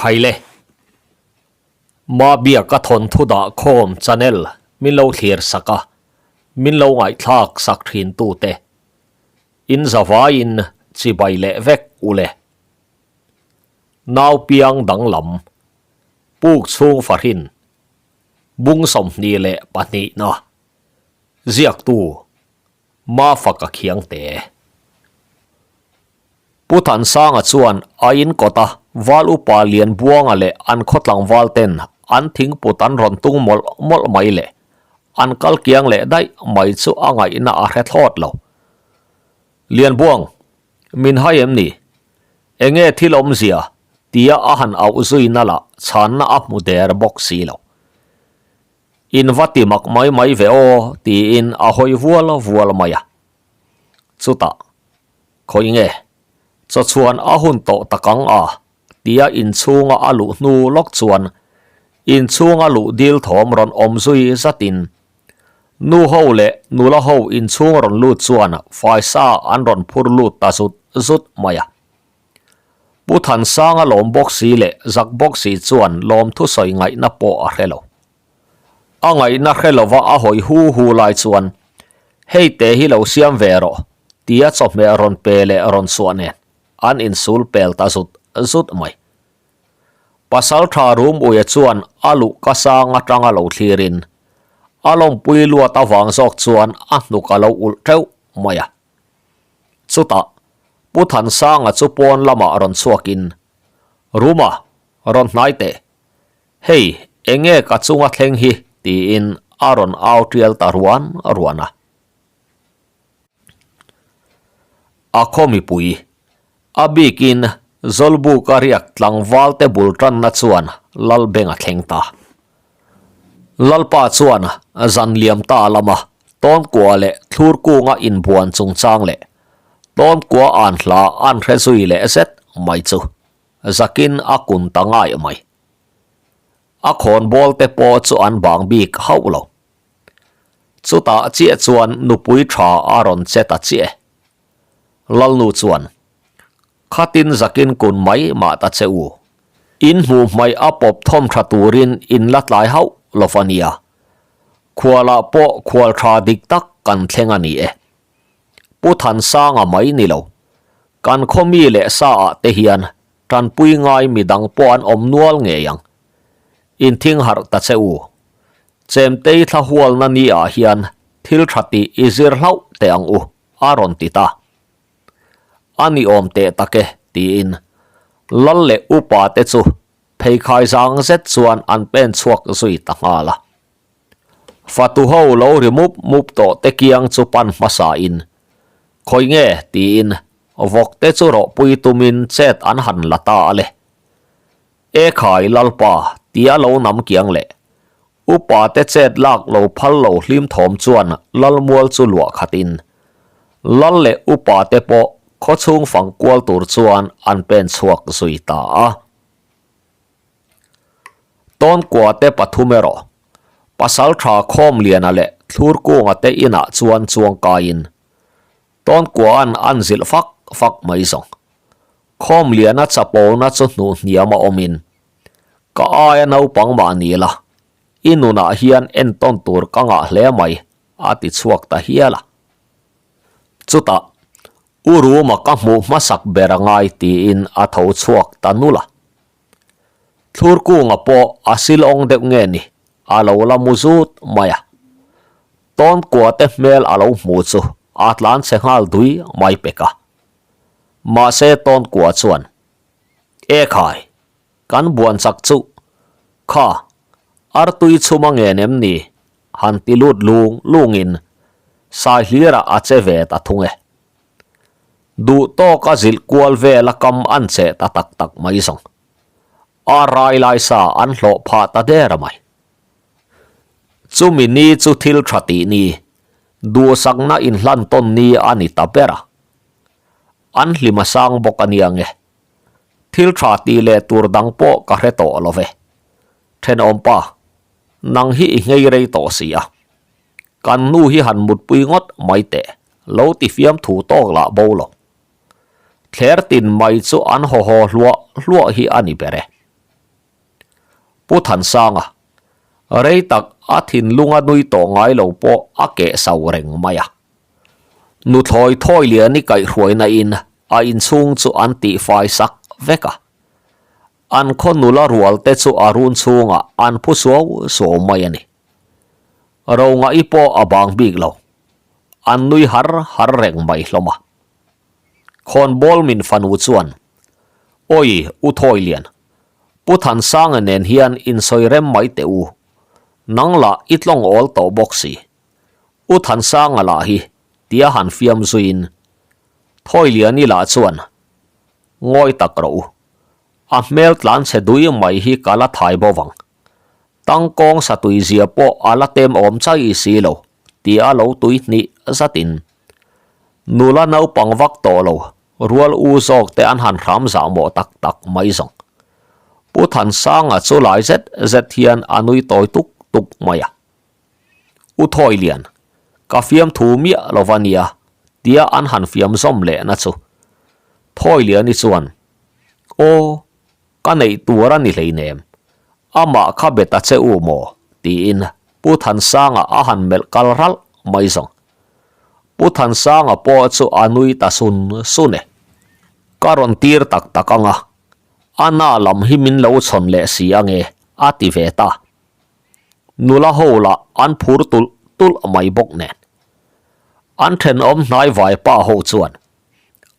Khaile. Mabiaka thawnthu dah khawm channel min lo thlir sak a, min lo ngaihthlak sak thin tute. In zavaiin chibai leh vek ule. Nau piang danglam. Puk chhung fahrin. Bung 22 na. Ziaktu Mafaka Khiangte. Pu Thansanga chuan a in kawta Val Upa Lianbuanga leh an khaw tlangval ten an thingput an rawn tung mawlh mawlh mai leh an kal kiang leh daih mai chu a ngaihna a hre thlawt lo. Lianbuang, min hai em ni? Enge thil awmzia? tia a han auh zui na lah chhanna a hmu der bawk si lo. In va ti mak mai mai ve aw tiin a hawi vual vual mai a. Chutah, Khawi nge? Chaw chhuan a hun tawh tak ang a tia inchhunga a luh hnu lawk chuan inchhunga luh dil thawm rawn awm zui zatin nu ho leh nula ho inchhung rawn lut chuan faisa an rawn phur lut ta zut zut mai a. Pu Thansanga lawm bawk si leh zak bawk si chuan lawmthu sawi ngaihna pawh a hre lo. A ngaihna hre lova a hawi hu hu lai chuan, Hei te hi lo siam ve rawh, tia chawhmeh rawn pe leh rawn suah nen an insul pel ta zut zut mai. Pasaltha Rumuia chuan a luh ka sang atanga lo thlirin a lawmpui luat avang zawk chuan a hnuk a lo ulh teuh mai a. Chutah, Pu Thansanga chu pawn lamah rawn chhuakin, Ruma, rawn hnai teh. Hei, enge ka chunga thleng hi? tiin a rawn au tial ta ruan ruan a. A khaw mipui, a bikin Zawlbuka riak tlangvalte bul tanna chuan Lalbeng a thleng ta. Lalpa chuan zan liam ta lama Tawnkua leh Thlurkunga inbuan chungchang leh Tawnkua an hla an hre zui leh zet mai chu zakin a kun ta ngai mai. A khawnbawl te pawh chu an bang bik hauh lo. Chutah chiah chuan nupui tha a rawn che ta chiah e. Lalnu chuan, Khatin zakin kun mai mah ta che u. In hmuh hmaih a pawp thawm tha turin in la tlai hauh lo va nia. Khualah pawh khual tha dik tak kan thleng a ni e. Pu Thansanga mai ni lo. Kan khaw mi leh sa ah te hian tanpui ngai midang pawh an awm nual ngei ang. In thing harh ta che u. Chemtei thla hualna ni ah hian thil tha tih i zir hlauh teh ang u a rawn ti ta. A ni awm teh tak e, tiin Lal leh upa te chu pheikhai zang zet chuan an pen chhuak zui ta nghal a. Fatu ho lo ri mup mup tawh te kiang chu pan hmasa in, Khawi nge? tiin vawk te chu rawhpui tumin chet an han la ta a le. E khai Lalpa tia lo nam kiang leh Upa te chet lak lo phal lo hlim thawm chuan Lalmual chu luah khatin Lal leh upa te pawh khawchhung fang kual tur chuan an pen chhuak zui ta a. Tawnkua te pathum erawh Pasaltha Khawmliana leh Thlurkunga te inah chuan chuang kaiin Tawnkua'n an zilh fak fak mai zawng. Khawmliana chapona chu hnuh hniam a awmin Ka aia naupang mah ni la, i nunah hian entawn tur ka ngah hle mai, a ti chhuak ta hial a. Chutah, U Ruma ka hmuh hmasak ber a ngai tiin a tho chhuak ta nul a. Thlurkunga pawh a silawng deuh nge ni, a lo la mu zut mai a. Tawnkua te hmel a lo hmu chu a tlan chhe nghal dui mai pek a. Mahse Tawnkua chuan, E khai, kan buan chak chu, kha, artui chhum a ngen em ni? han ti lut lung lungin Saihlirah a che ve ta thung e. Duh tawk a zilh kual vel a kam an che ta tak tak mai zawng. A rai lai sa an hlawh phah ta der a mai. Chumi ni chu thil tha tih ni, duhsakna inhlan tawn ni a ni ta ber a. An hlim a sang bawk a nia nge. Thil tha tih leh tur dang pawh ka hre tawh lo ve. Thenawmpa, nang hi i nghei rei tawh si a. Kan nu hi han mutpui ngawt mai teh, lo ti fiam thu tawk lah bo lo. Thler tin mai chu an haw haw hluah hluah hi a ni ber e. Pu Thansanga, rei tak a thinlunga nui tawh ngai lo pawh a keh so reng mai a. Nuthlawi thawi lian i kaihhruaina in a inchhung chu an tihfai sak vek a. An khaw nula rual te chu a run chhungah an phu suau suau mai a ni. Ronga i pawh a bang bik lo. An nui har har reng mai hlawm a. Khawnbawl min fanu chuan, Awi U Thawilian, Pu Thansanga nen hian insawi rem mai teh u. Nang lah i tlawng awl tawh bawk si. U Thansanga lah hi tia han fiam zuiin Thawiliani lah chuan, Ngawi tak rawh u. A hmel tlan chhe dui mai hi ka la thai bo vang. Tangkawng satui zia pawh a la tem awm chai si lo tia lo tui hnih zatin nula naupang vak tawh lo rual u zawk te an han hram zah mawh tak tak mai zawng. Pu Thansanga chu lai zet zet hian a nui tawi tuk tuk mai a. U Thawilian, ka fiamthu miah lo va nia tia an han fiam zawm lehna chu Thawiliani chuan, Aw, Ka neih tur a ni hleinem, amah kha be ta che u maw? tiin Pu Thansanga a han melh kal ralh mai zawng. Pu Thansanga pawh chu a nui ta sun sun e. Ka rawn tir tak tak ang a, a na lam hi min lo chhawn leh si ange a ti ve ta. Nula ho lah an phur tulh tulh mai bawk nen. An thenawm hnai vaipa ho chuan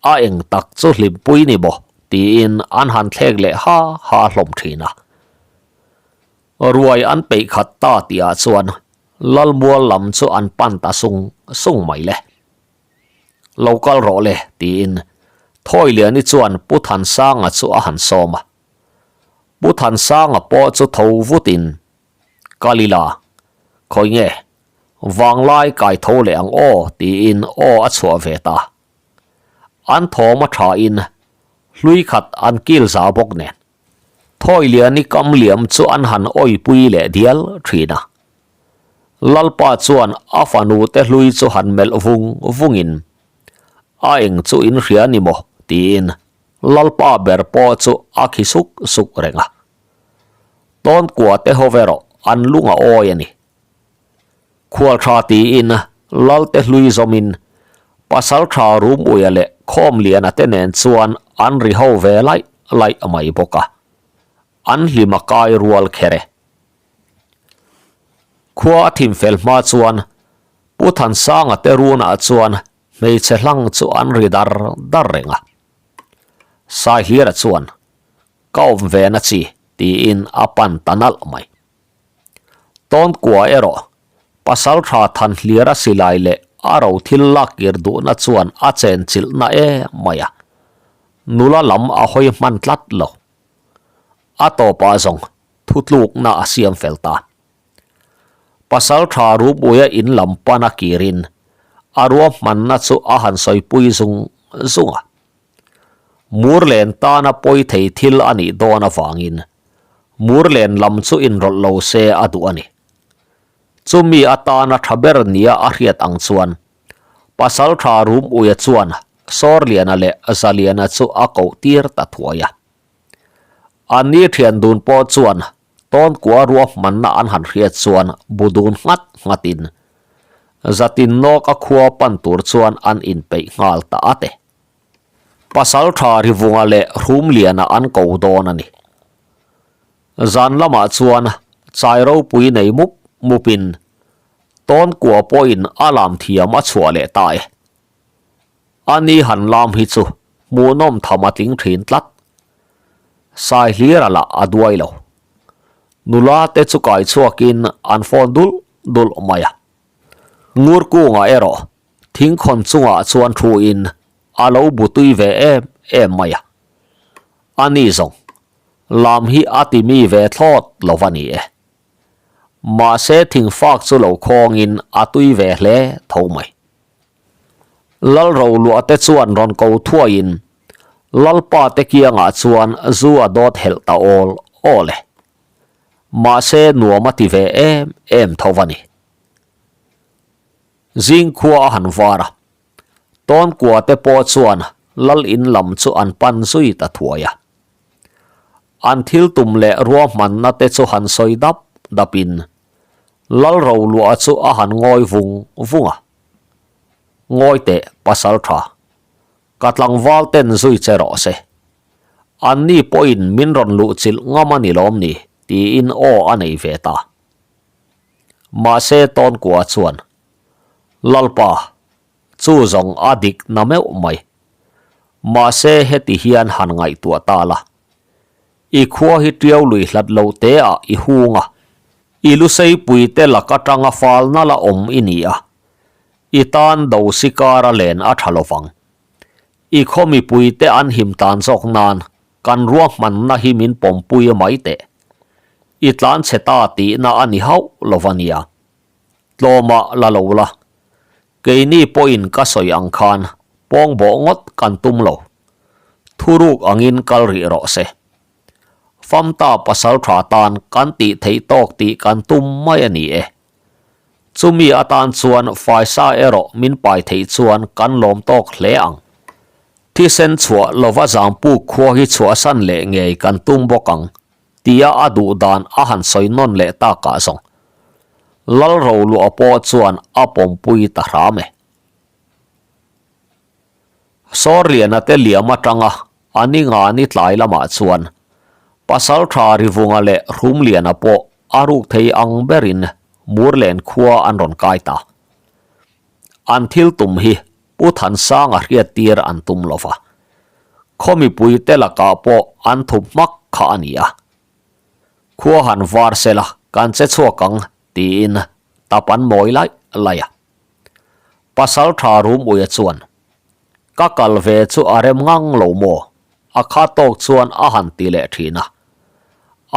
A eng tak chu hlimpui ni maw? tiin an han thlek leh ha ha hlawm thin a. Ruai an peih khat ta tihah chuan Lalmual lam chu an pan ta sung sung mai le. Lo kal rawh le tiin Thawiliani chuan Pu Thansanga chu a han sawm a. Pu Thansanga pawh chu tho vutin, Kalila, khawi nge? Vanglai kai tho leh ang aw tiin aw a chhuah ve ta. An thawm a thain hlui khat an kil za bawk nen. Thawiliani kam liam chu an han awipui leh dial thin a. Lalpa chuan a fanu te hlui chu han melh vung vungin a eng chu in hria ni maw tiin Lalpa ber pawh chu a khi suk suk reng a. Tawnkua te ho erawh an lung a awi a ni. Khual tha tiin Lalte hlui zawmin pasal tha Rumuia leh Khawmliana te nen chuan an ri ho ve laih laih mai bawk a, an hlim a kai rual kher e. Khua a thim fel hma chuan Pu Thansanga te runah chuan hmeichhe hlang chu an ri dar dar reng a. Saihlira chuan, Ka awm ve na chi tiin a pan ta nalh mai. Tawnkua erawh pasal tha than hliar a silai leh a ro thil lak kir duhna chuan a chen chilhna em mai a, nula lam a hawi hman tlat lo. A tawpah zawng thutlukna a siam fel ta. Pasal tha Rupuia in lam pana kirin a ruahmanna chu a han sawipui zung zung a. Murlen tana pawi thei thil a nih dawn avangin Murlen lam chu inrawlh lo se a duh a ni. Chumi atana tha ber nia a hriat ang chuan Pasaltha Rumuia chuan Sawrliana leh Zaliana chu a koh tir ta thuai a. An ni thian dun pawh chuan Tawnkua ruahmanna an han hriat chuan bu dun nghat nghatin Zatin nawka khua pan tur chuan an inpeih nghal ta at e. Pasaltha Rivunga leh Hrumliana an ko dawn a ni. Zan lamah chuan chai ropui nei mup mupin Tawnkua pawhin a lam thiam a chhuah leh ta e. A ni han lam hi chu hmuhnawm tham a tling thin tlat. Saihlira lah a duai lo. Nula te chu kai chhuakin an phone dul dul mai a. Ngurkunga erawh Thingkhawn chungah chuan thuin a lo bu tui ve em em mai a. A ni zawng, lam hi a ti mi ve thlawt lo va ni e. Mahse thingfak chu lo khawngin a tui ve hle tho mai. Lalroluah te chuan rawn ko thuaiin Lalpa te kiangah chuan zu a dawt helh ta awl awl e. Mahse nuam a ti ve em em tho va ni. Zing khua a han var a, Tawnkua te pawh chuan lal in lam chu an pan zui ta thuai a. An thil tum leh ruahmanna te chu han sawi dap dapin Lalroluah chu a han ngawi vung vung a. Ngawi teh pasal tha, ka tlangval ten zui che rawh se. Anni pawhin min rawn luh chilh ngam a ni lawm ni tiin aw a nei ve ta. Mahse Tawnkua chuan, Lalpa, chu zawng a dik na meuh mai. Mahse heti hian han ngaihtuah ta la. I khua hi tiau lui hlat lo te ah i hung a, i luseipui te lak atanga fal nal a awm i ni a, i tan do sikar a len a tha lovang. I khaw mipui te an him tan zawk nan kan ruahmanna hi min pawmpui mai teh. I tlan chhe ta tihna a ni hauh lo va nia. Tlawmah la lo la. Keini pawhin ka sawi ang khan pawngbawh ngawt kan tum lo. Thuruk angin kal rih rawh se. Famta pasal tha tan kan tih theih tawk tih kan tum mai a ni e. Chumi atan chuan faisa erawh min pai theih chuan kan lawm tawk hle ang. Thisen chhuah lova Zangpuk khua hi chhuahsan leh ngei kan tum bawk ang tia a duh dan a han sawi nawn leh takah zawng Lalroluah pawh chuan a pawmpui ta hram e. Sawrliana te liam atanga a ni nga ni tlai lamah chuan Pasaltha Rivunga leh Hrumliana pawh a ruk thei ang berin Murlen khua an rawn kai ta. An thil tum hi Pu Thansanga hriattir an tum lo va, khaw mipuite lakah pawh an thup hmak kha a ni a. Khua han var sela kan che chhuak ang tiin tap an mawi laih laih a. Pasaltha Rumuia chuan, Ka kal ve chu a rem ngang lo maw? A kha tawk chuan a han ti leh thin a.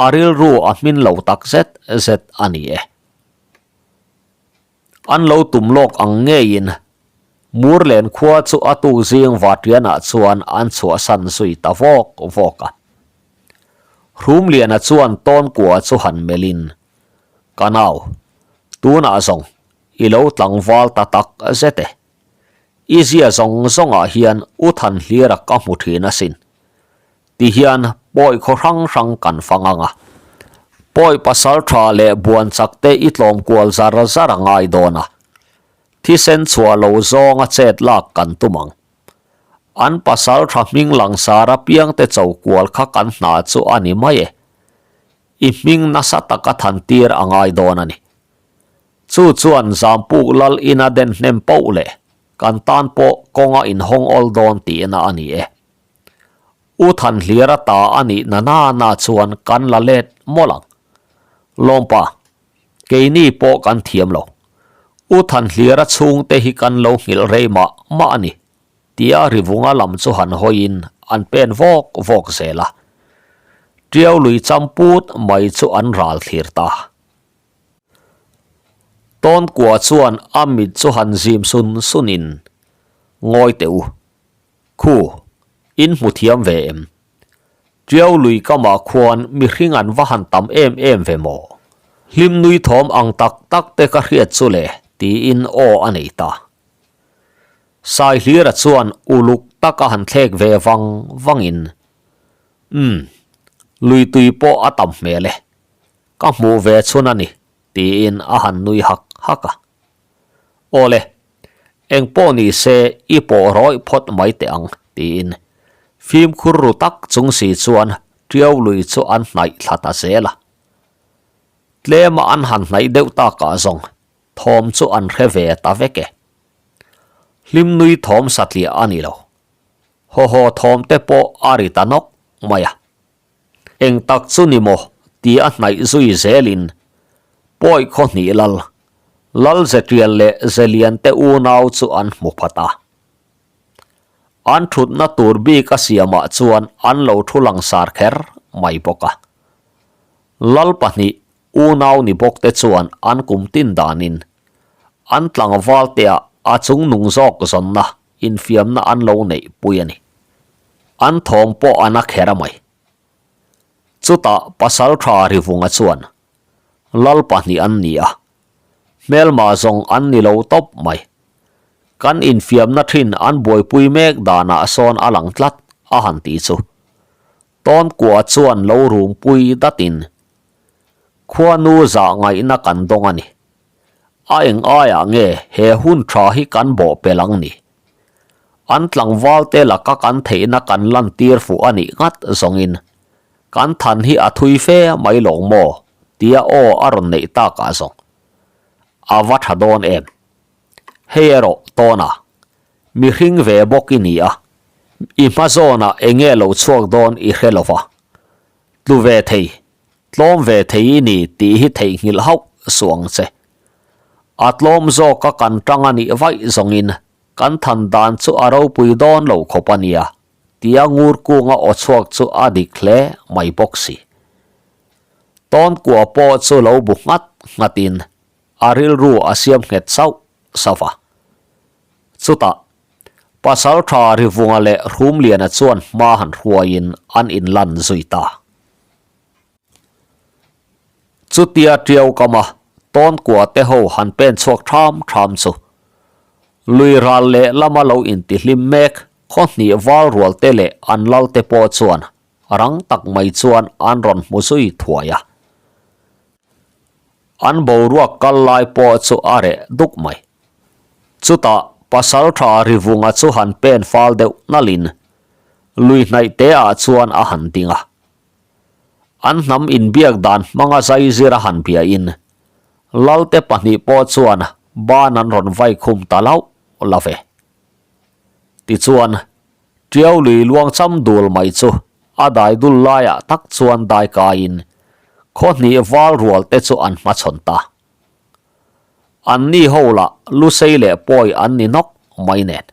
A rilru a hmin lo tak zet zet a ni e. An lo tum lawk ang ngeiin Murlen khua chu a tuk zing Vatianah chuan an chhuahsan zui ta vawk vawk a. Hrumliana chuan Tawnkua chu han melhin, Ka nau, tunah zawng i lo tlangval ta tak zet e. I zia zawng zawngah hian u Thanhlira ka hmu thin asin. Ti hian pawi khaw hrang hrang kan fang ang a. Pawi pasal tha leh buan chak te i tlawm kual zar zar a ngai dawn a. Thisen chhuah lo zawnga chet lak kan tum ang. An pasal tha hming langsar apiang te cho kual kha kan hna chu a ni mai e. I hming nasa taka than tir a ngai dawn a ni. Chu chuan Zampuk lal ina den hnem poh leh kan tan pawh kawnga inhawng awl dawn tihna a ni e. U Thanhlira ta a nih na na na chuan kan la let mawlh ang. Lawmpa, keini pawh kan thiam lo. U Thanhlira chhungte hi kan lo nghilh rei mah mah a ni, tia Rivunga lam chu han hawiin an pen vawk vawk zel a. Tiau lui cham put mai chu an ral thlir ta. Tawnkua chuan a mit chu han zim sun sunin, Ngawi teh u, khu, in hmu thiam ve em? Tiau lui kamah khuan mihring an va han tam em em ve maw? Hlim nui thawm ang tak tak te ka hriat chu le, tiin aw a nei ta. Saihlira chuan uluk taka han thlek ve vang vangin, Umm, lui tui pawh a tam hmel e. Ka hmuh ve chhun a ni, tiin a han nui hak hak a. Awle, eng pawh ni se i pawh rawih phawt mai teh ang, tiin fimkhur ru tak chung si chuan Tiau lui chu an hnaih thla ta zel a. Tlema an han hnaih deuh takah zawng thawm chu an hre ve ta vek e. Hlim nui thawm satliah a ni lo. Haw haw thawm te pawh a ri ta nawk mai a. Eng tak chu ni maw ti a hnaih zui zelin pawi khaw hnih lal, lal Zetial leh Zelian te unau chu an hmu phat a. An thutna tur bik a siamah chuan an lo thu langsar kher mai bawk a. Lal pahnih unau ni bawk te chuan an kum tin danin an tlangval teah a chungnung zawk zawnna infiamna an lo neih pui a ni. An thawm pawh a na kher a mai. Chutah Pasaltha Rivunga chuan, Lal pahnih an ni a, hmelma zawng an ni lo tawp mai. Kan infiamna thin an buaipui mek danah sawn a lang tlat, a han ti chu. Tawnkua chuan lo rumpui datin, Khuanu zah ngaihna kan dawng a ni. A eng aiah nge he hun tha hi kan bawh pel ang ni? An tlangvalte laka kan theihna kan lantir fuh a nih ngat zawngin kan than hi a thui fe mai lawng maw? tia aw a rawn neih takah zawng a va tha dawn em? Hei erawh tawna mihring ve bawk i ni a, i hma zawnah eng nge lo chhuak dawn i hre lo va, tlu ve thei, tlawm ve thei i ni tih hi theihnghilh hauh suh ang che. A tlawm zawka kan tang a nih vaih zawngin kan than dan chu a ropui dawn lo khawp a nia tia ngur kunga aw chhuak chu a dik hle mai bawk si. Tawnkua pawh chu lo bu nghat nghatin a rilru a siam nghet sauh sauh a. Chutah, Pasaltha Rivunga leh Hrumliana chuan hma han hruaiin an inlan zui ta. Chutia Tiau kama Tawnkua te ho han pen chhuak tham tham chu lui ral leh lama lo intihlim mek khaw hnih val rual te leh an lal te pawh chuan rang tak mai chuan an rawn hmu zui thuai a. An boruak kal lai pawh chu a reh duk mai. Chutah Pasaltha Rivunga chu han pen fal deuh nalhin lui hnaih te ah chuan a han ding a. An hnam inbiak dan hmanga zai zir a han biain, Lalte pahnih pawh chuan ban an rawn vai khum ta lauh lo ve. Tichuan, Tiau lui luang cham dul mai chu a dai dul laiah tak chuan dai kaiin khaw hnih val rual te chu an hmachhawn ta. Anni ho lah lusei leh pawi an ni nawk mai nen.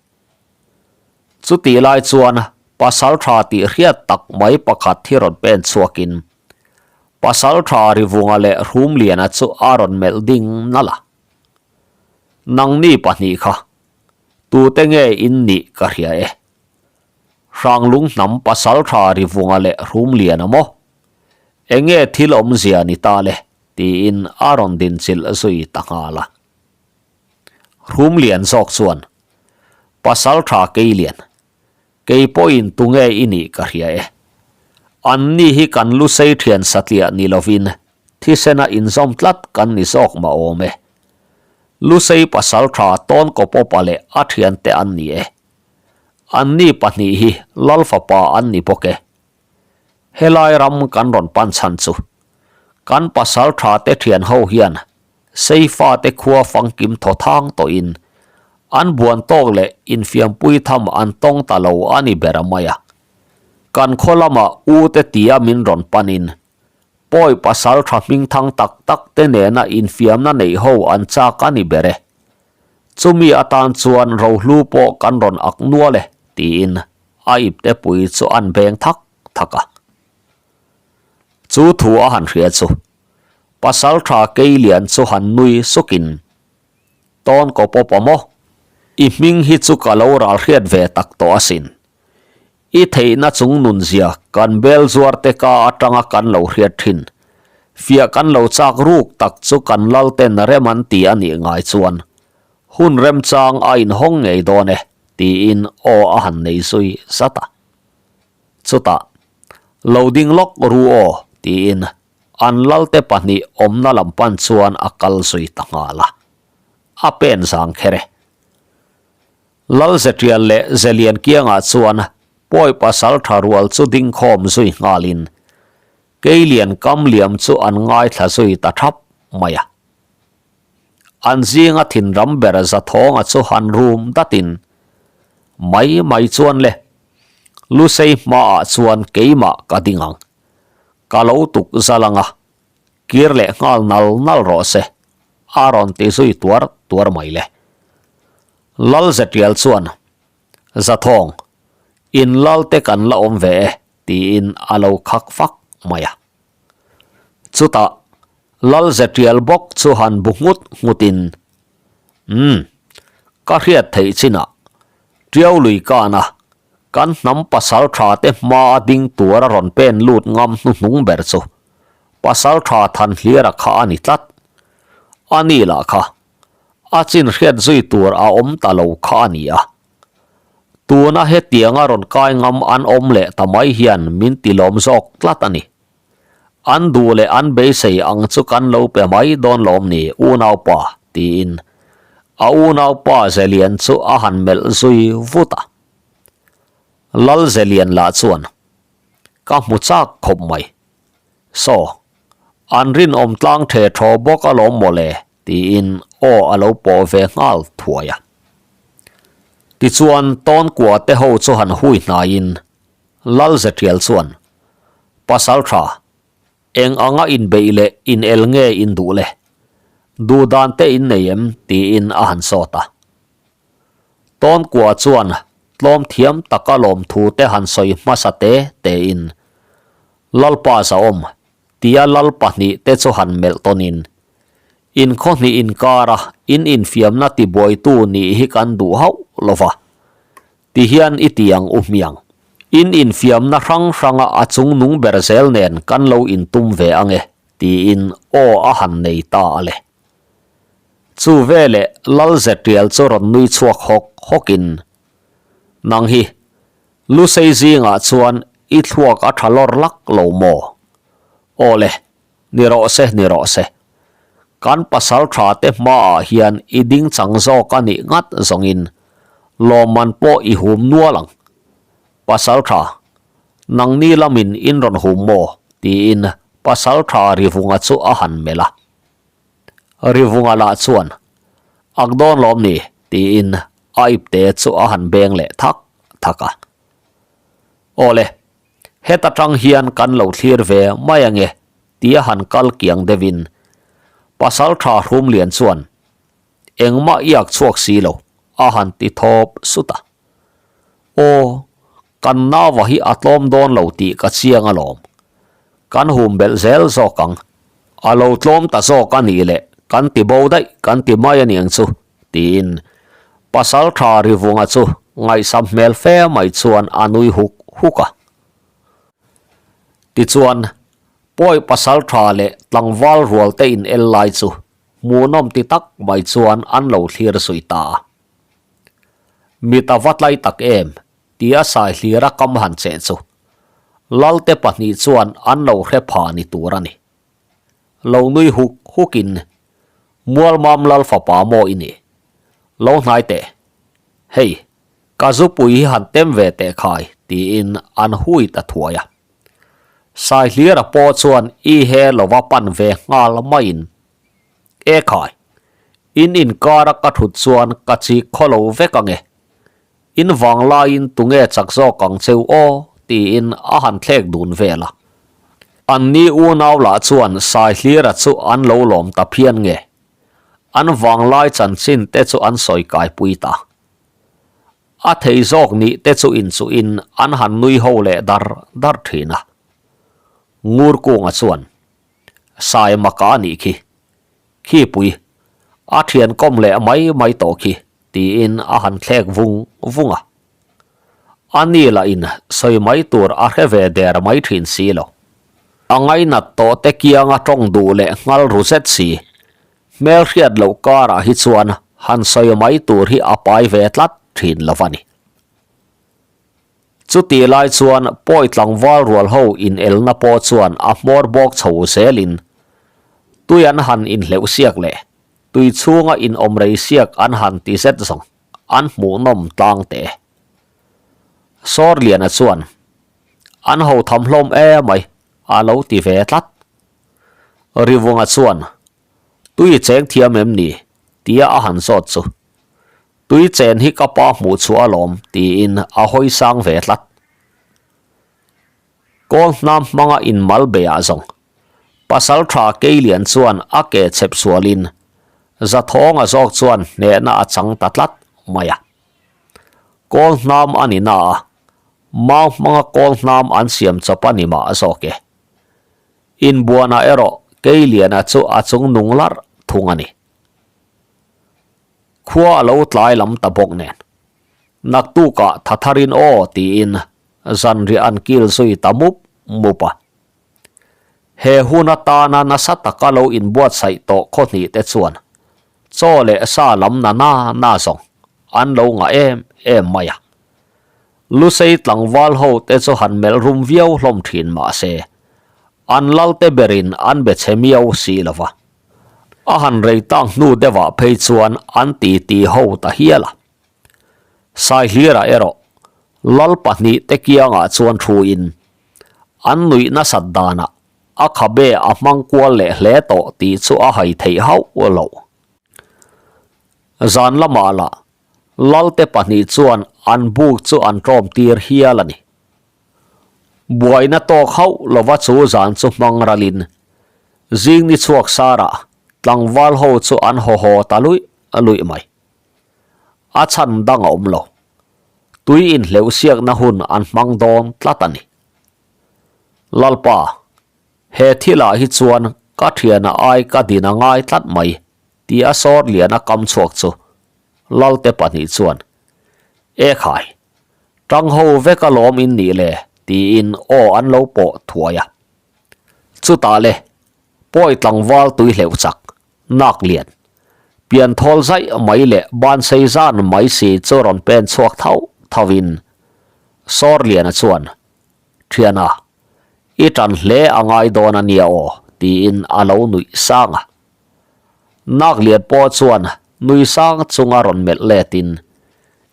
Chutih lai chuan pasal tha tih hriat tak mai pakhat hi rawn pen chhuakin pasal tha Rivunga leh Hrumliana chu a rawn melh ding nalh a. Nangni pahnih kha tute nge in nih ka hria e. Hranglung hnam pasal tha Rivunga leh Hrumliana maw? Enge thil awmzia ni ta le? tiin a rawn dinchilh zui ta nghal a. Hrumlian zawk chuan, Pasal tha Keilian, kei pawhin tunge i nih ka hria e. Anni hi kan lusei thian satliah ni lovin thisena inzawm tlat kan ni zawk mah awm e. Lusei pasal tha Tawnkawpawpa leh a thiante an ni e. Anni pahnih hi Lal fapa an ni bawk e. Helai ram kan rawn pan chhan chu kan pasal tha te thian ho hian Seifa te khua fangkim thaw thang tawhin an buan tawk leh infiampui tham an tawng ta lo a ni ber mai a. Kan khaw lama u te tia min rawn panin pawi pasal tha hmingthang tak tak te nena infiamna neih ho an chak a ni ber e. Chumi atan chuan rohlu pawh kan rawn ak nual e tiin a ipte pui chu an beng thak thak a. Chu thu a han hria chu pasal tha Keilian chu han nui sukin, Tawn kaw pawp a maw? I hming hi chu ka lo ral hriat ve tak tawh asin. I theihna chung nunzia kan bel zuar te ka atanga kan lo hriat thin. Fiah kan lo chak ruk tak chu kan lal ten rem an ti a nih ngai chuan hun remchang a inhawng ngei dawn e, tiin aw a han nei zui zat a. Chutah, Lo ding lawk ru aw, tiin an lalte pahnih awmna lam pan chuan a kal zui ta nghal a. A pen zang kher e. Lal Zetial leh Zelian kiangah chuan pawi pasal tha rual chu ding khawm zui nghalin Keilian kam liam chu an ngaithla zui ta thap mai a. An zinga thinram ber Zathawnga chu han rum datin, Mai mai chuan le, Lusei hmaah chuan keimah ka ding ang. Ka lo tuk zal ang a, kir leh nghal nal nal rawh se, a rawn ti zui tuar tuar mai le. Lal Zetial chuan, Zathawng, in Lalte kan la awm ve e, tiin a lo khak fak mai a. Chutah Lal Zetial bawk chu han bu nghut nghutin, Umm, ka hriat theih chinah Tiau lui kana kan hnam pasal tha te hmaa ding tur a rawn pen lut ngam hnuhnung ber chu pasal tha Thanhliara kha a ni tlat. A ni lah kha a chin hriat zui tur a awm ta lo kha a ni a. Tuna hetianga rawn kai ngam an awm leh ta mai hian min ti lawm zawk tlat a ni. An duh leh an beisei ang chu kan lo pe mai dawn lawm ni unaupa? tiin a unaupa Zelian chu a han melh zui vut a. Lal Zelian lah chuan, Ka hmu chak khawp mai. Saw, an rinawm tlang the thaw bawk alawm mawle tiin aw a lo pawh ve nghal thuai a. Tichuan Tawnkua te ho chu han hui hnaiin Lal Zetial chuan, Pasal tha, eng anga inbeih leh inel nge in duh le? Duh dan te in nei em? tiin a han sawt a. Tawnkua chuan tlawm thiam taka lawmthu te han sawi hmasa te tein, Lalpa zahawm, tia lal pahnihte chu han melh tawnin, In khaw hnih inkara in infiamna tibuaitu nih hi kan duh hauh lo va, tihian i ti ang u hmiang. In infiamna hrang hranga a chung nung ber zel nen kan lo intum ve ang e, tiin aw a han nei ta a le. Chu veleh lal zetial chu rawn nui chhuak hawk hawkin, Nang hi, Lusei zingah chuan i thluak a tha lawr lak lo maw? Aw le, ni rawh se, ni rawh se. Kan pasal tha te hmaah hian i ding chang zawk a nih ngat zawngin lawmman pawh i hum nual ang. Pasal tha, nangni lamin in rawn hum maw? tiin pasal tha Rivunga chu a han melh a. Rivunga lah chuan, Ak dawn lawm ni? tiin a ipte chu a han beng leh thak thak a. Aw le, heta tang hian kan lo thlir ve mai ange tia han kal kiang deuhin pasal tha Hrumlian chuan engmah iak chhuak si lo a han ti thawp sut a. Aw, kan nauva hi a tlawm dawn lo tih ka chiang alawm. Kan hum belh zel zawk ang. A lo tlawm ta zawk a nih leh kan ti bo daih kan ti mai a niang chu. Tiin pasal tha Rivunga chu ngaihsam hmel fe mai chuan a nui huk huk a. Tichuan, pawi pasal tha leh tlangval rual te in el lai chu hmuhnawm ti tak mai chuan an lo thlir zui ta a. Mit a va tlai tak em tia Saihlira kam han cheh chu Lalte pahnih chuan an lo hre pha ni tur a ni. Lo nui huk hukin, Mualmam lal fapa maw i nih? Lo hnai teh. Hei, ka zupui hi han tem ve teh khai, tiin an hui ta thuai a. Saihlira pawh chuan i he lova pan ve nghal maiin, E khai, in inkara ka thut chuan ka chik khaw lo vek ange. In vang laiin tunge chak zawk ang cheu aw? tiin a han thlek dun vel a. Anni unau lah chuan Saihlira chu an lo lawm ta phian nge? An vanglai chanchin te chu an sawi kaipui ta. A thei zawk nih te chu inchuhin an han nui ho leh dar dar thin a. Ngurkunga chuan, Sai maka a nih khi. Khipui, a thian kawm leh mai mai tawh khi. Tiin a han thlek vung vung a. A ni lahin sawi mai tur a hre ve der mai thin si lo. A ngainat tawh te kianga tawng duh leh nghal ru zet si. Hmelhriat loh karah hi chuan han sawi mai tur hi a pai ve tlat thin lo a ni. Chutih lai chuan pawi tlangval rual ho inelna pawh chuan a hmawr bawk chho zelin tui an han inhleuh siak leh Tui chhunga inawm rei siak an han ti zet zawng an hmuhnawm tlang teh e. Sawrliana chuan, An ho tham hlawm emai, a lo ti ve tlat. Rivunga chuan, Tui cheng thiam em ni? tia a han zawt chu. Tui chen hi ka pa hmuh chhuah alawm, tiin a hawi sang ve tlat. Kawl hnam hmanga inmal beiah zawng Pasal tha Keilian chuan a ke chhep sualin Zathawnga zawk chuan hnehna a chang ta tlat mai a. Kawl hnam a ni na a, mau hmanga kawl hnam an siam chawp a ni mah zawk e. Inbuanah erawh Keiliana chu a chung nung larh thung a ni. Khua a lo tlai lam ta bawk nen. Naktukah thatharin aw tiin zanriah an kil zui ta mup mup a. He hun atana nasa taka lo inbuatsaih tawh khaw hnih te chuan chaw leh sa lam na na na zawng an lo ngah em em mai a. Lusei tlangval ho te chu han melh rum viau hlawm thin mah se, an lalte berin an be chhe miau si lo va. A han rei tak hnu deuhah phei chuan an titi ho ta hial a. Saihlira erawh lal pahnihte kiangah chuan thuin an nuih nasat danah a khabe a hmang kual leh hle tawh tih chu a hai theih hauh loh. Zan lamah lah Lalte pahnih chuan an buk chu an tlawm tir hial a ni. Buaina tawk hauh lova chu zan chu hmang ralin zing ni chhuak sarah tlangval ho chu an haw haw ta luih luih mai. A chhan dang a awm lo. Tui inhleuh siakna hun an hmang dawn tlat a ni. Lalpa, he thilah hi chuan ka thiana ai ka din a ngai tlat mai tia sawr lian a kam chhuak chu Lalte pahnih chuan, E khai, tang ho vek alawm in nih le tiin aw an lo pawh thuai a. Chutah le, pawi tlangval tui hleuh chak, nak lian, pian thawl zaih mai leh ban sei zan mai si chu rawn pen chhuak thauh thauh in Sawrliana chuan, Thiana, i tan hle a ngai dawn a nia aw tiin a lo nuih sang a. Naklian pawh chuan nui sang chunga rawn melh letin,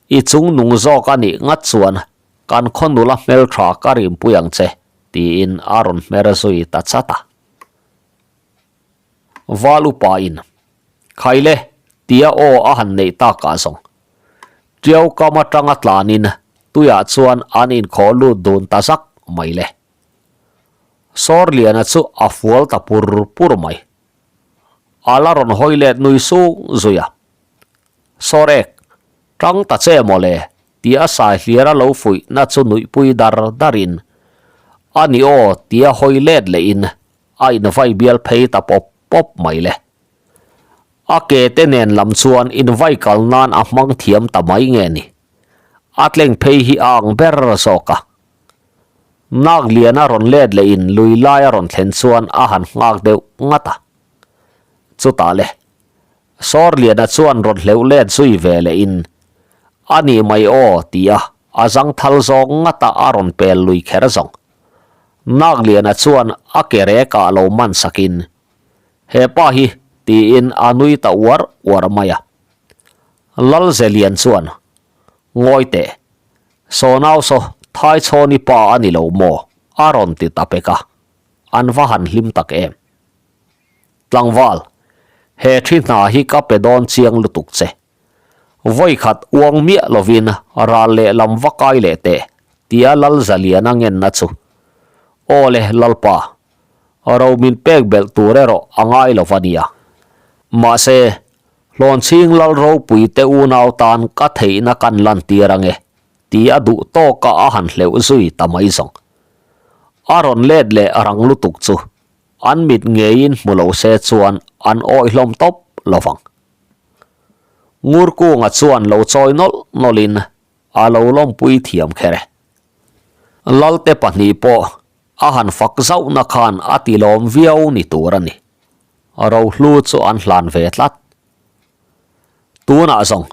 I chung nung zawk a nih ngat chuan kan khaw nula hmeltha ka rimpui ang che, tiin a rawn hmer zui ta chat a. Val upa in, Khaile, tia aw a han neih takah zawng. Tiau kam atanga tlanin tuiah chuan an inkhawh lut dun ta zak mai le. Sawrliana chu a fual ta pur pur mai. A la rawn hawi let nui sung zui a. Sawrek, tang ta che maw le? tia sai hliar a lo fuih na chu nuihpui dar dar in, A ni aw tia hawi let leh in a invai bial phei ta pawp pawp mai le. A ke te nen lam chuan invai kal nan a hmang thiam ta mai nge ni. A tleng phei hi a ang ber zawk a. Nak lian a rawn let leh in lui lai a rawn thlen chuan a han nghak deuh ngat a. Chutah le, Sawrliana chuan rawn hleuh let zui ve leh in, A nih mai aw ti a, a zang thal zawng ngat a a rawn pel lui kher zawng. Nak liana chuan a ke rek ah lo man sak in, He pa hi tiin a nui ta uar uar mai a. Lalzelian chuan, Ngawi teh, Saw nau saw, Thaichhawni pa a ni lo maw? a rawn ti ta pek a, an va han hlim tak em. Tlangval, he thi hna hi ka pe dawn chiang lutuk che. Vawi khat uang miah lovin ral lehlam va kai leh teh, tia Lalzaliana ngenna chu. Aw le, Lalpa, ro min pek belh tur erawh a ngai lo va nia. Mahse, Hlawnchhing lal ropui te unau tan ka theihna kan lantir ange, ti a duh tawka a han hleuh zui ta mai zawng. A rawn let leh rang lutuk chu an mit ngeiin hmu lo se chuan an awih hlawm tawp lo vang. Ngurkunga chuan lo chawi nawlh nawlhin a lo lawmpui thiam kher e. Lalte pahnih pawh a han fak zauhna khan a tilawm viau ni tur a ni. Rohlu chu an hlan ve tlat. Tunah zawng,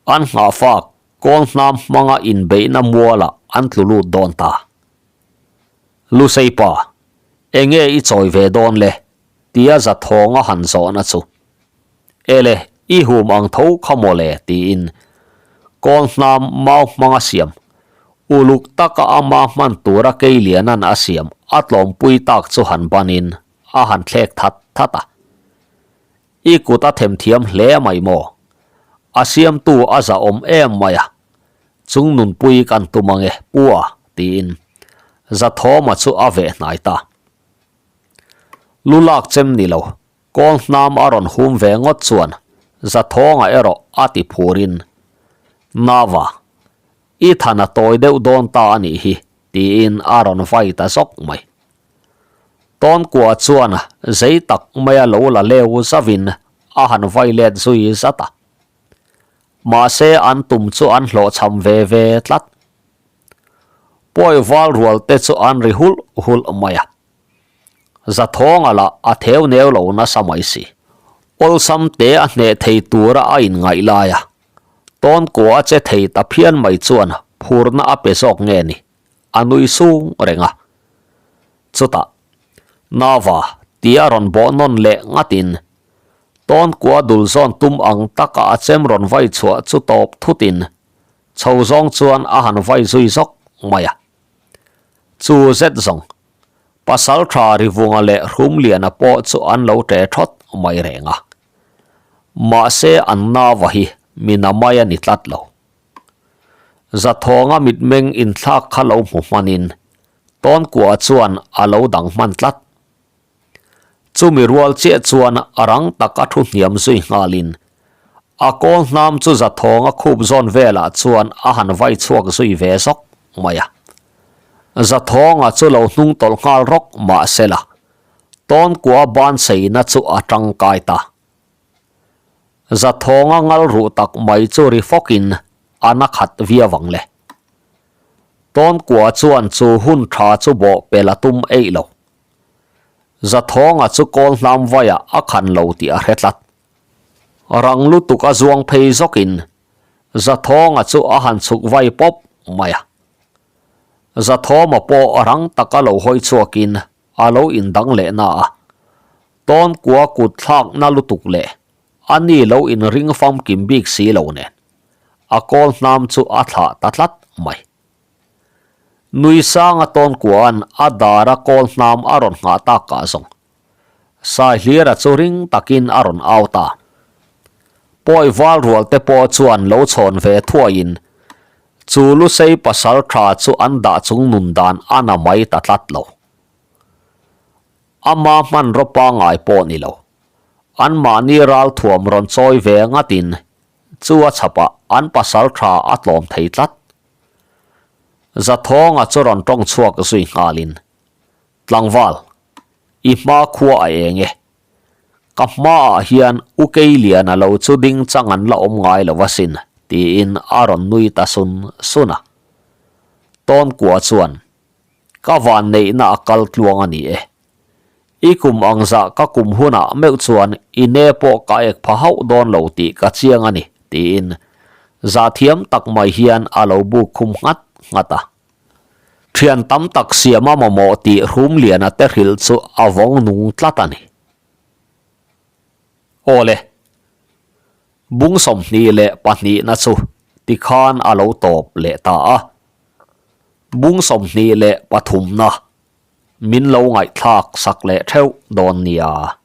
an nghahfak kawl hnam hmanga inbeihna mualah an tlu lut dawn ta. Luseipa, enge i chawi ve dawn le? tia Zathawnga han zawhna chu. Ele, i hum ang tho kha maw le? tiin kawl hnam mau hmanga siam, uluk taka ama hman tura Keiliana'n a siam a tlawmpui tak chu han banin a han thlek that that a. I kut a themthiam hle mai maw? A siamtu a zahawm em mai a, chung nunpui kan tum ange pu a, tiin Zathawma chu a veh hnai ta. Lu lak chem ni lo, kawl hnam a rawn hum ve ngawt chuan Zathawnga erawh a ti phurin, Nava, i than a tawi deuh dawn ta a nih hi, tiin a rawn vai ta zawk mai. Tawnkua chuan zei tak maia lo la leu zavin a han vai let zui zat a. Mahse an tum chu an hlawhchham ve ve tlat. Pawi val rual te chu an ri hulh hulh mai a. Zathawnga lah a theu neu lo nasa mai si. Awlsam te a hneh thei tura a inngaih lai a. Tawnkua a che thei ta phian mai chuan. phurna a pe zawk nge ni, a nui sung reng a. Chutah, Nava tia rawn bawh nawn leh ngatin, Tawnkua dul zawn tum ang taka a chem rawn vai chhuah chu tawp thutin, chho zawng chuan a han vai zui zawk mai a. Chu zet zawng, Pasal tha Rivunga leh Hrumliana pawh chu an lo ṭe ṭhawt mai reng a. Mahse an nava hi mi na mai a ni tlat lo. Zathawnga mitmeng inthlak kha lo hmu hmanin Tawnkua chuan a lo dang hman tlat. Chumi rual chiah chuan a rang tak a thu hniam zui nghalin a kawl hnam chu Zathawnga khup zawn velah chuan a han vai chhuak zui ve zawk mai a. Zathawnga chu lo hnung tawlh nghal rawk mahsela Tawnkua ban seina chu a tangkai ta. Zathawnga ngal ruh tak mai chu ri fawkin a na khat viau ang le. Tawnkua chuan chu hun tha chu bawh pel a tum eih lo. Zathawnga chu kawl hnam vaiah a khan lo tih a hre tlat. Rang lutuk a zuang phei zawkin Zathawnga chu a han chhuk vai pawp mai a. Zathawma pawh rang taka lo hawi chhuakin a lo indang leh na a. Tawnkua kut thlakna lutuk leh a ni lo inring famkim bik si lo nen a kawl hnam chu a thlah ta tlat mai. Nui sanga Tawnkua'n a dara kawl hnam a rawn nghah tak ah zawng Saihlira chu ring takin a rawn au ta. Pawi val rual te pawh chuan lo chhawn ve thuaiin chu Lusei pasal tha chu an dah chung nun dan a na mai ta tlat lo. Ama hmanraw pangngai pawh ni lo. Anmahni ralthuam rawn chawi ve ngatin chu a chhapah an pasal tha a tlawm thei tlat. Zathawnga chu rawn tawng chhuak zui nghalin, Tlangval, i hma khua a eng e. Ka hmaah hian U Keiliana lo chu ding chang an la awm ngai lo asin, tiin a rawn nui ta sun sun a. Tawnkua chuan, Ka van neihna a kal tluang a ni e. I kum ang zah ka kum hunah meuh chuan i ne pawh ka ek pha hauh dawn lo tih ka chiang a ni, tiin zahthiam tak mai hian a lo buk khum nghat nghat a. Thian tam tak siam a mamawh tih Hrumliana te hrilh chu a vawng nung tlat a ni. Aw le, bung 22na chu tikhan a lo tawp leh ta a. Bung 23na min lo ngaihthlak sak leh theuh dawn nia.